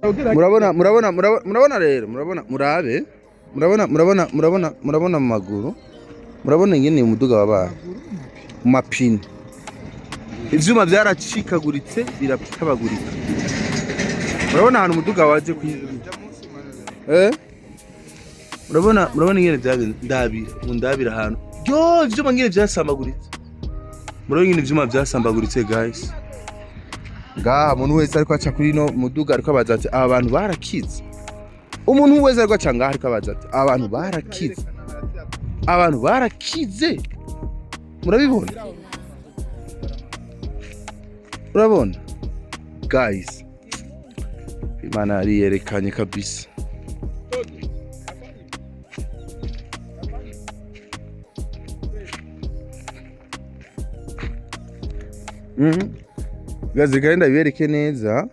Murabona, murabona, murabona, murabona rero, murabona, murabe, murabona, murabona, murabona, murabona mu maguru, murabona ingene umuduga wabaye mu mapine, ivyuma vyaracikaguritse, biratabagurika. Murabona ahantu umuduga waje kwi murabona, murabona ingene vyagenze. Ndabira mu ndabira ahantu yo ivyuma ingene vyasambaguritse. Murabona ingene ivyuma vyasambaguritse, guys. Ngaha umuntu wese ariko aca kuri no muduga ariko abaza ati: "Aba bantu barakize?" Umuntu wese ariko aca ngaha ariko abaza ati: "Aba bantu barakize? Abantu barakize?" Murabibona, urabona guys, Imana yariyerekanye kabisa. Guys, reka ndabibereke neza,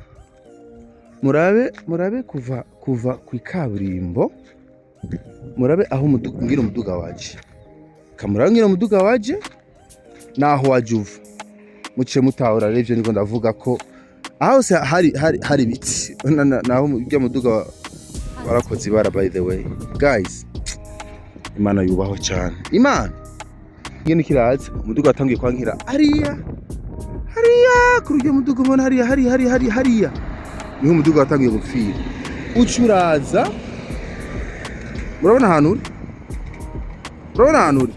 murabe, murabe kuva ku ikaburimbo, murabe aho umuduga, ngira umuduga waje kamurabe, ngira umuduga waje naho waje uva, muce mutahura rero ivyo niko ndavuga ko aho hose hari ibiti. Naho urya muduga warakoze ibara. By the way guys, Imana yubahwe cyane. Imana ngene kiraza, umuduga watangiye kwankira hariya, hariya kuri urya muduga ubona hariya, hariya, hariya, hariya, hariya niho umuduga watangiye gupfira, uca uraza. Murabona ahantu uri, murabona ahantu uri,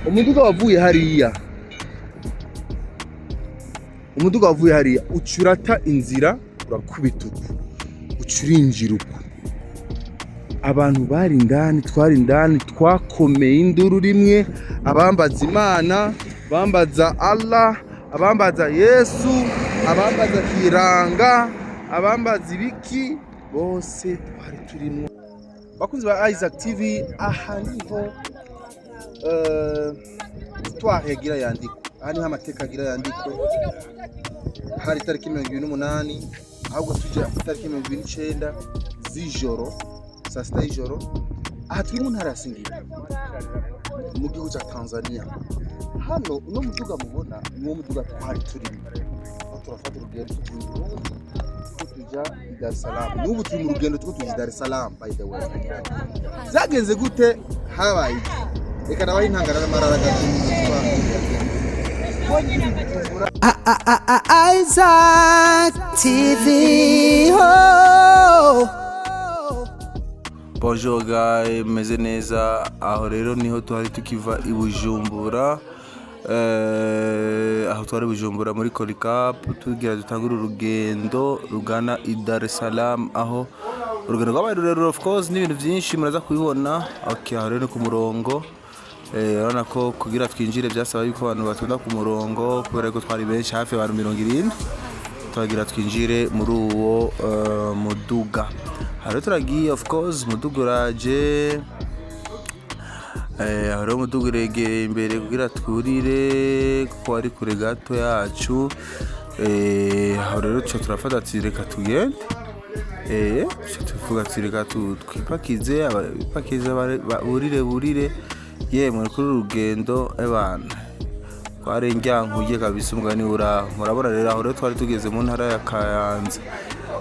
umuduga wavuye hariya, umuduga wavuye hariya uca urata inzira, urakubita uku, uca urinjira uku. Abantu bari indani, twari indani, twakomeye induru rimwe, abambaza Imana, bambaza Allah, abambaza Yesu, abambaza kiranga, abambaza ibiki, bose twari turimo. Bakunzi ba Isaac TV, aha niho histoire yagira yandikwa, aha niho amateka agira yandikwe. Hari itariki 28, ahubwo tujya itariki 29 z'ijoro, saa 6 y'ijoro. Aha turi mu ntara ya Singida mu gihugu cya Tanzania. Hano uno muduga mubona ni wo muduga twari turimo aho turafata urugendo tuvuye i Burundi, turiko tuja i Dar es Salaam. N'ubu turi mu rugendo, turiko tuja i Dar es Salaam. By the way, vyagenze gute? Habaye iki? Reka nabahe intangara n'amarara gato. Isaac TV. Oh. Bonjour guys, meze neza. Aho rero niho twari tukiva i Bujumbura. Aho twari Bujumbura muri Colicap, tugira dutangure urugendo rugana i Dar es Salaam. Aho urugendo rwabaye rurerure, of course, n'ibintu byinshi muraza kubibona. Okay, aho rero ni ku murongo. Urabona ko kugira twinjire byasaba yuko abantu batonda ku murongo, kubera ko twari benshi, hafi abantu 70, turagira twinjire muri uwo muduga. Aho rero turagiye, of course umuduga uraje. Aho rero umuduga uregereye imbere kugira twurire, kuko ari kure gato yacu. Aho rero tuca turafata ati: "Reka tugende." Tuca tuvuga ati: "Reka twipakize, abipakize burire, burire." Yemwe, kuri uru rugendo ebana twarengyankuye kabisa, umugani uraho. Murabona rero, aho rero twari tugeze mu ntara ya Kayanza.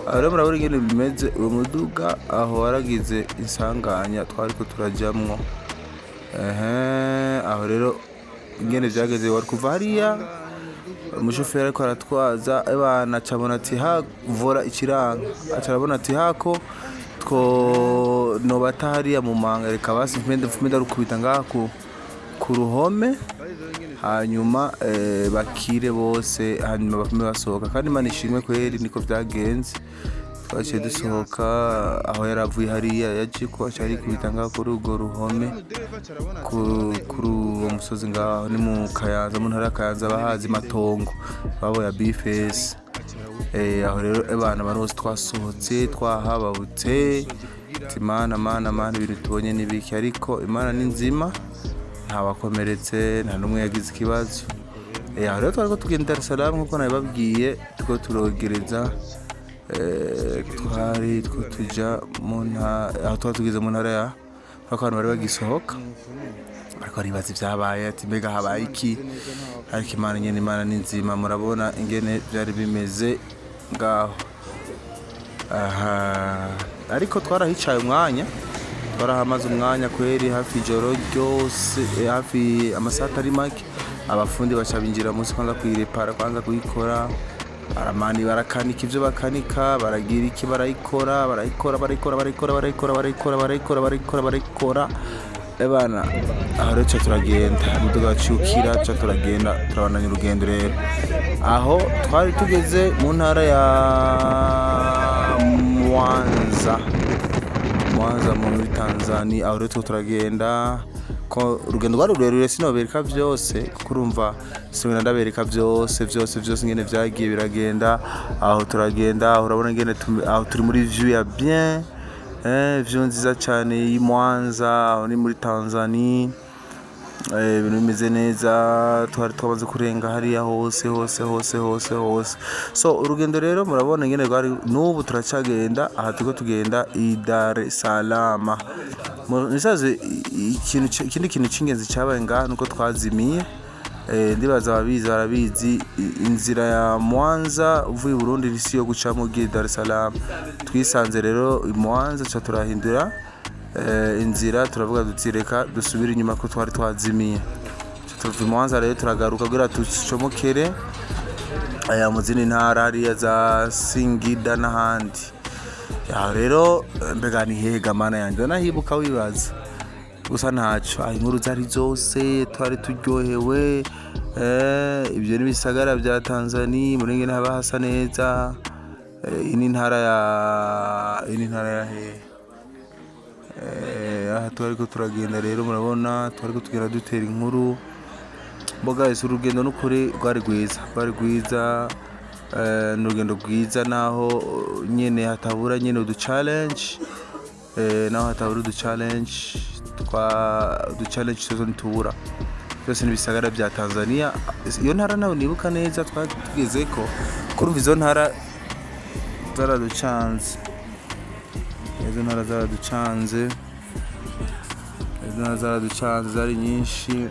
Aho rero murabona ingene bimeze. Uwo muduga aho waragize insanganya, twariko turajamwo. Ehe, aho rero ingene vyageze, wari kuva hariya, umushoferi ariko aratwaza ebana acabona ati havora ikiranga, aca arabona ati hako two nobata hariya mu manga, reka basi mfume ndarukubita ngaha ku ruhome, hanyuma bakire bose, hanyuma bapime basohoka. Kandi Imana ishimwe kweri, niko vyagenze, twaciye dusohoka. Aho yaravuye hariya yaje ko aca arikubita ngaho kuri urwo ruhome, kuri uwo musozi. Ngaho ni mu Kayanza, mu ntara ya Kayanza, bahazi matongo babo ya Bifesi. Aho rero abana bari bose twasohotse twahababutse, ati: "Mana, Mana, Mana, ibintu tubonye ni biki?" Ariko Imana ni nzima, ntawakomeretse, nta n'umwe yagize ikibazo. Aho rero twariko tugenda Dar es Salaam nkuko nabibabwiye, turiko turogereza, twari two tuja mu ntara. Aho twari tugeze mu ntara ya ariko abantu bari bagisohoka, bariko baribaza ivyabaye, ati: "Mbega habaye iki?" Ariko Imana nyene, Imana ni nzima. Murabona ingene vyari bimeze ngaho. Aha, ariko twarahicaye umwanya, twarahamaze umwanya kweri, hafi ijoro ryose, hafi amasaha atari make. Abafundi baca binjira munsi kwanza kuyirepara, kwanza kuyikora, aramani barakanika ivyo bakanika, baragira iki, barayikora, barayikora, barayikora, barayikora, barayikora, barayikora, barayikora, barayikora, barayikora. Ebana, aho rero tuca turagenda, umuduga wacukira, tuca turagenda, turabandanya urugendo. Rero aho twari tugeze mu ntara ya Mwanza, Mwanza muri Tanzania. Aho rero turiko turagenda, ko urugendo rwari rurerure, sinobereka vyose kuko urumva sinogenda ndabereka vyose vyose vyose ingene vyagiye biragenda. Aho turagenda, aho urabona ingene aho turi muri view ya bien, view nziza cane y'i Mwanza. Aho ni muri Tanzania. Ibintu bimeze neza, twari twamaze kurenga hariya hose hose hose hose hose. So urugendo rero murabona ingene rwari, n'ubu turacagenda. Aha turiko tugenda i Dar es Salaam. Misazi ikintu ikindi kintu c'ingenzi cabaye ngaha nuko twazimiye. Ndibaza ababizi barabizi, inzira ya Mwanza uvuye i Burundi si yo gucamo ugiye Dar es Salaam. Twisanze rero i Mwanza, tuca turahindura inzira, turavuga duti reka dusubire inyuma ko twari twazimiye. Tuca tuva i Mwanza rero, turagaruka kugira ducomokere aya mu zindi ntara hariya za Singida n'ahandi. Aho rero mbega ni hega mana yanjye, nahibuka wibaza gusa ntaco. Aho inkuru zari zose, twari turyohewe. Ibyo ni ibisagara bya Tanzania, muri ngene haba hasa neza. Iyi ni intara ya, iyi ni intara ya hehe? Aha twariko turagenda rero, murabona twariko tugenda dutera inkuru. Mboga ese urugendo n'ukuri rwari rwiza, rwari rwiza. Ni urugendo rwiza naho nyene hatabura nyene udu challenge, naho hatabura udu challenge, twa udu challenge tuzo ntitubura. Byose n'ibisagara bya Tanzania. Iyo ntara nawe nibuka neza twari tugezeko, kurumva izo ntara zaraducanze, izo ntara zaraducanze, izo ntara zaraducanze, zari nyinshi.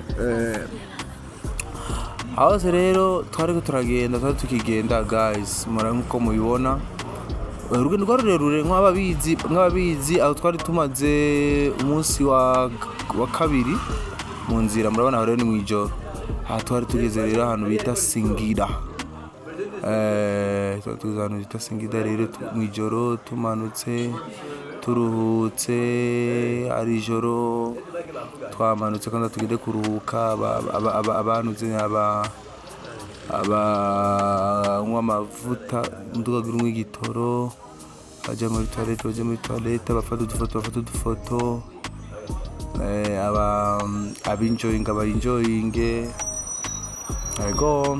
Hose rero twariko turagenda, twari tukigenda guys, mura nkuko mubibona urugendo rwari rurerure nk'ababizi, nk'ababizi. Aho twari tumaze umunsi wa kabiri mu nzira. Murabona aho rero ni mw'ijoro. Aha twari tugeze rero ahantu bita Singida. Twari tugeze ahantu bita Singida rero mw'ijoro, tumanutse turuhutse, ari ijoro twamanutse kandi tugende kuruhuka. Abanuze aba abanywa amavuta, umuduga unywa igitoro, baja muri toilette, baja muri toilette, bafata udufoto, bafata udufoto, aba abinjoyinga bayinjoyinge. Ego,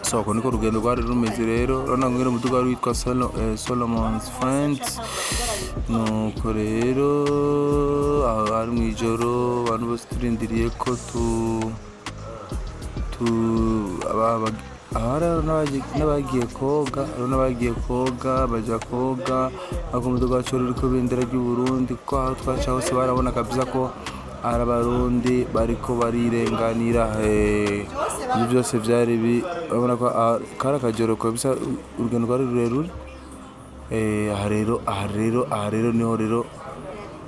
so uko niko urugendo rwari rumeze rero. Urabona ngo umuduga wari witwa Solomon's Friends. Nuko rero aho hari mw'ijoro, abantu bose turindiriye ko tu tu aba aho hari n'abagiye koga, hariho n'abagiye koga, baja koga. Ariko umuduga wacu wari uriko ibendera ry'u Burundi, kuko aho twaca hose barabona kabisa ko ari abarundi bariko barirenganira. Ibyo byose vyari bi urabona ko kari akajoro kabisa, urugendo rwari rurerure. Aha rero, aha rero, aha rero niho rero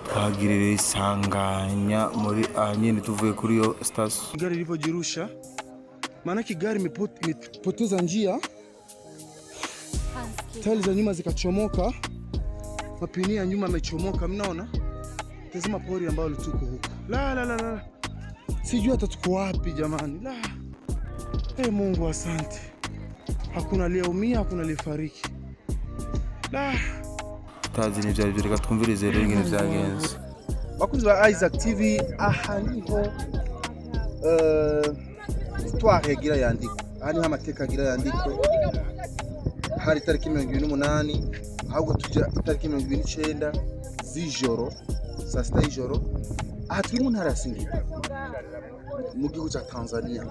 twagirira isanganya muri aha nyene tuvuye kuri iyo station. Gari lilivyojirusha, maanake gari imepoteza njia, tairi za nyuma zikachomoka, mapini ya nyuma yamechomoka. Mnaona, tazama pori ambalo tuko huko. La, la, la, la, sijui hata tuko wapi jamani. La, hey, Mungu asante, hakuna aliyeumia, hakuna aliyefariki. La. Tutazi n'ivyo arivyo, reka twumvirize rero ingene vyagenze. Bakunzi ba Isaac TV, aha niho histoire yagira yandikwe, aha niho amateka agira yandikwe. Hari itariki 28, ahubwo tujya itariki 29 z'ijoro, saa sita y'ijoro. Aha turi mu ntara ya Singida mu gihugu cya Tanzania.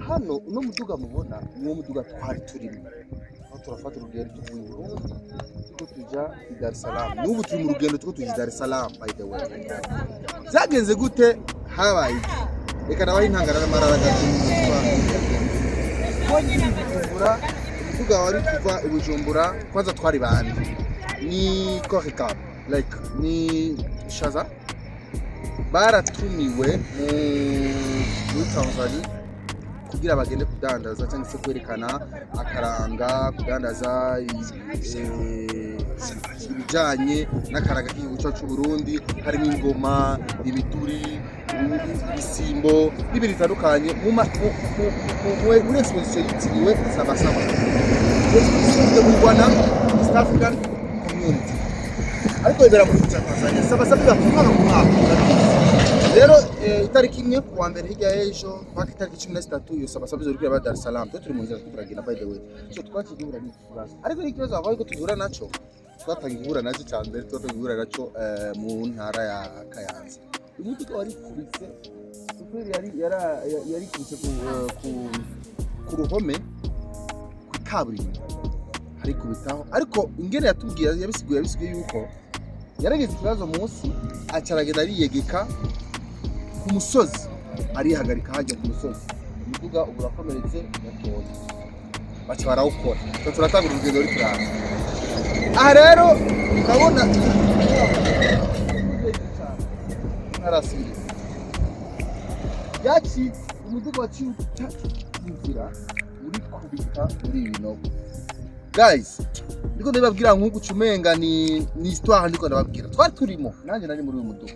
Hano uno muduga mubona ni wo muduga twari turimo aho turafata urugendo tuvuye i Burundi, turiko tuja i Dar es Salaam. N'ubu turi mu rugendo, turiko tuja i Dar es Salaam. By the way, byagenze gute? Habaye iki? Reka nabaho intangara n'amarara gato. Bujumbura, umuduga wari kuva i Bujumbura. Kwanza twari bande? Ni Koricab, like ni Shaza, baratumiwe muri Tanzania kugira bagende kudandaza cyangwa se kwerekana akaranga, kudandaza ibijanye n'akaranga k'igihugu cyacu cy'u Burundi, harimo ingoma, ibiduri, ibisimbo n'ibintu bitandukanye muri exposition yitiriwe Sabasaba. Exposition itegurwa na East African Community, ariko ibera mu gihugu cya Tanzania. Sabasaba iba ku mwaka ku mwaka, urabizi. Rero itariki 1 kuwa mbere, hirya y'ejo, mpaka itariki 13, iyo Sabasaba izoriko iraba Dar es Salaam. Twe turi mu nzira turiko turagenda, by the way. So twaciye duhura n'iki kibazo, ariko ni ikibazo bavuga ko duhura naco, twatangiye guhura nacyo cya mbere, twatangiye guhura naco mu ntara ya Kayanza. Umuduga warikubise, shoferi yarikubise ku ruhome ku kaburimbo, arikubitaho. Ariko ingene yatubwiye, yabisiguye yuko yarageze ikibazo munsi, aca aragenda ariyegeka ku musozi, arihagarika hajya ku musozi. Umuduga ubu urakomeretse gatoya, baca barawukora. Twe turatanga urugendo ruri turaza. Aha rero urabona ntarasubira byacitse, umuduga waciye uca inzira urikubita muri ibi binogo. Guys, ndiko ndababwira nk'uku umenga ni histoire ndiko ndababwira. Twari turimo, nanjye nari muri uyu muduga,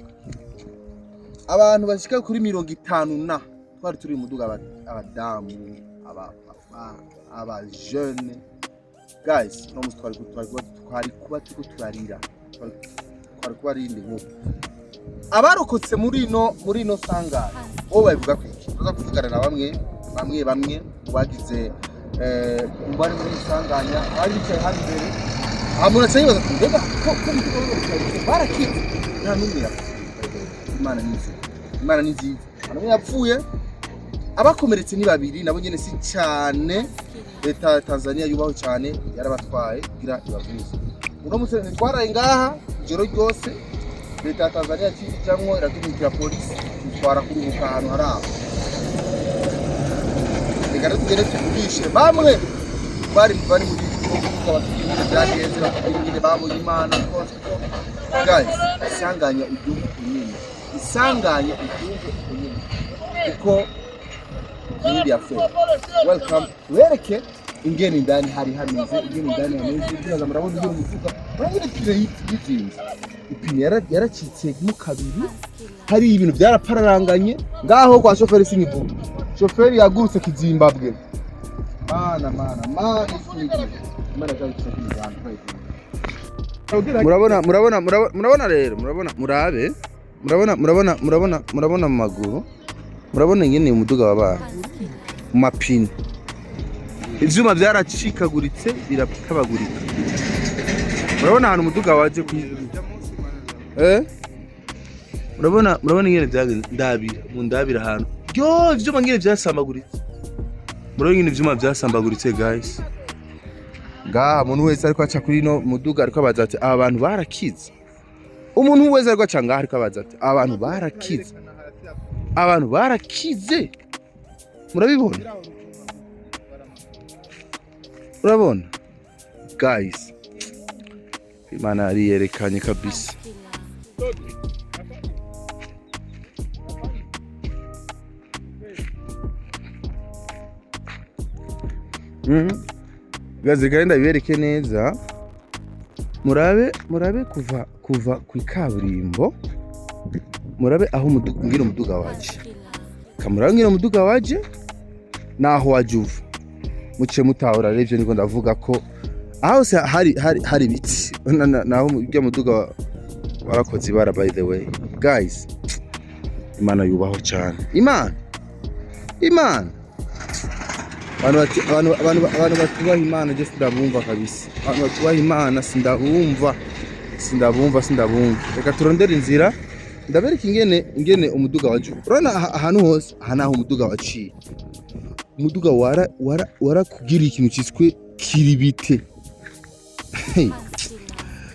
abantu bashika kuri 50 na twari turi mu muduga, abadamu, abapapa, aba jeune. Guys, no musi twari kuba turiko turarira, twari kuba ari indi nkuru. Abarokotse muri ino sanganya bo babivuga ko iki tuza kuvugana na bamwe mu bagize mu bari muri sanganya, abari bicaye hano imbere. Aha umuntu aca yibaza ati: "Mbega ko umuduga wari barakize?" Nta n'umwe yapfuye. Imana ni nziza, Imana ni nziza, nta n'umwe yapfuye. Abakomeretse ni babiri, nabo nyene si cyane. Leta ya Tanzania yubaho cyane, yarabatwaye kugira ibavuze. Uno munsi ntitwaraye ngaha ijoro ryose. Leta ya Tanzania yaciye ijamwo, iratumikira polisi, itwara kuruhuka ahantu hari aho. Reka rero tugende tuvugishe bamwe bari muri kuvuga, batubwira ingene byagenze, batubwira ingene babonye Imana rwose. Ko guys, isanganya igihugu nyine, isanganya igihugu nyine, kuko n'indi affaire. Welcome, tubereke ingene indani hari hameze, ingene indani hameze. Ndibaza murabona ingene umufuka, murabona ipine yizinze, ipine yaracitse mo kabiri, hari ibintu byarapararanganye ngaho kwa shoferi. Sinkivuga, shoferi yagurutse kizimbabwe. Mana, mana, mana, isi Imana cyari cy'imigambi. Murabona, murabona, murabona rero, murabona, murabe, murabona, murabona, murabona, murabona mu maguru, murabona ingene umuduga wabaye mu mapine. Ivyuma byaracikaguritse, biratabagurika. Murabona ahantu umuduga waje ku murabona, murabona ingene byagenze. Ndabira mu ndabira ahantu yo ivyuma ngene vyasambaguritse. Murabona ingene ivyuma vyasambaguritse, guys. Ngaha umuntu wese ariko aca kuri no muduga ariko abaza ati: "Aba bantu barakize?" Umuntu wese ariko aca ngaha ariko abaza ati: "Aba bantu barakize? Abantu barakize?" Murabibona, urabona guys, Imana yariyerekanye kabisa. Guys, reka ndabibereke neza, murabe, murabe kuva ku ikaburimbo, murabe aho umuduga, ngira umuduga waje kamurabe, ngira umuduga waje naho waje uva, muce mutahura rero ivyo niko ndavuga ko aho hose hari ibiti. Naho urya muduga warakoze ibara. By the way guys, Imana yubaho cyane, Imana, Imana. Abantu batubaha Imana je sindabumva kabisa. Abantu batubaha Imana sindabumva, sindabumva, sindabumva. Reka turondere inzira, ndabereka ingene umuduga waje. Urabona ahantu hose aha naho umuduga waciye. Umuduga wara wara warakugira ikintu cyiswe kiribite. Hey,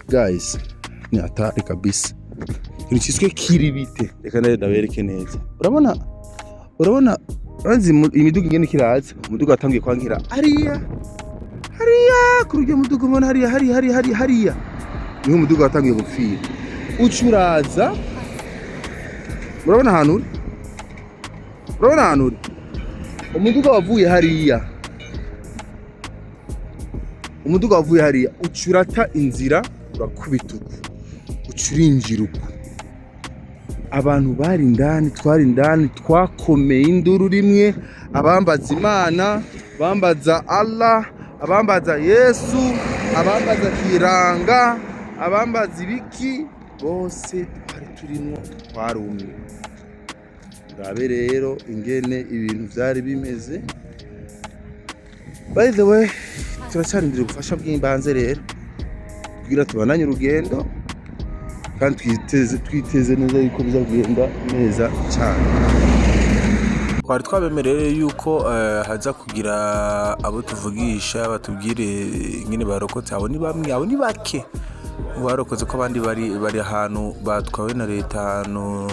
guys, ni hatari kabisa, ikintu cyiswe kiribite. Reka nayo ndabereke neza. Urabona, urabona, urazi imiduga ingene kiraza. Umuduga watangiye kwankira hariya, hariya kuri urya muduga ubona hariya, hariya, hariya, hariya, hariya. Niho umuduga watangiye gupfira, uca uraza. Murabona ahantu uri, murabona ahantu uri. Umuduga wavuye hariya, umuduga wavuye hariya uca urata inzira, urakubita uku, uca urinjira uku. Abantu bari indani, twari indani, twakomeye induru rimwe. Abambaza Imana, bambaza Allah, abambaza Yesu, abambaza kiranga, abambaza ibiki, bose twari turimo, twarumwe. Urabe rero ingene ibintu vyari bimeze. By the way, turacarindira ubufasha bw'imbanze rero kugira tubandanye urugendo, kandi twiteze neza yuko biza kugenda neza cyane. Twari twabemereye yuko haza kugira abo tuvugisha batubwire ingene barokotse. Abo ni bamwe, abo ni bake barokotse, ko abandi bari ahantu batwawe na leta, ahantu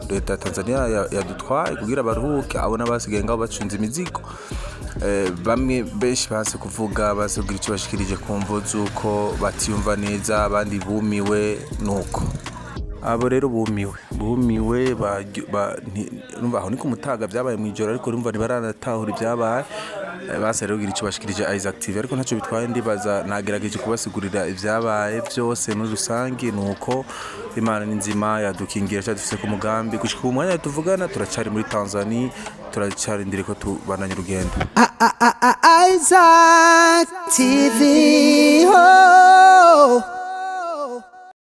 leta ya Tanzania yadutwaye kugira baruhuke. Abo n'abasigaye ngaho bacunze imizigo. Bamwe benshi banse kuvuga, banse kugira icyo bashikirije ku mvo z'uko batiyumva neza, abandi bumiwe. Nuko abo rero bumiwe urumva aho ni ku mutaga, byabaye mu ijoro, ariko urumva ntibaranatahura ibyabaye. Base rero kugira icyo bashikirije Isaac TV, ariko ntacyo bitwaye. Ndibaza nagerageje kubasigurira ibyabaye byose muri rusange. Nuko Imana ni nzima, yadukingira, cyadufise ku mugambi. Gushika ubu mwanya tuvugana turacari muri Tanzania, turacarindiriye ko tubandanya urugendo. Isaac TV. Oh.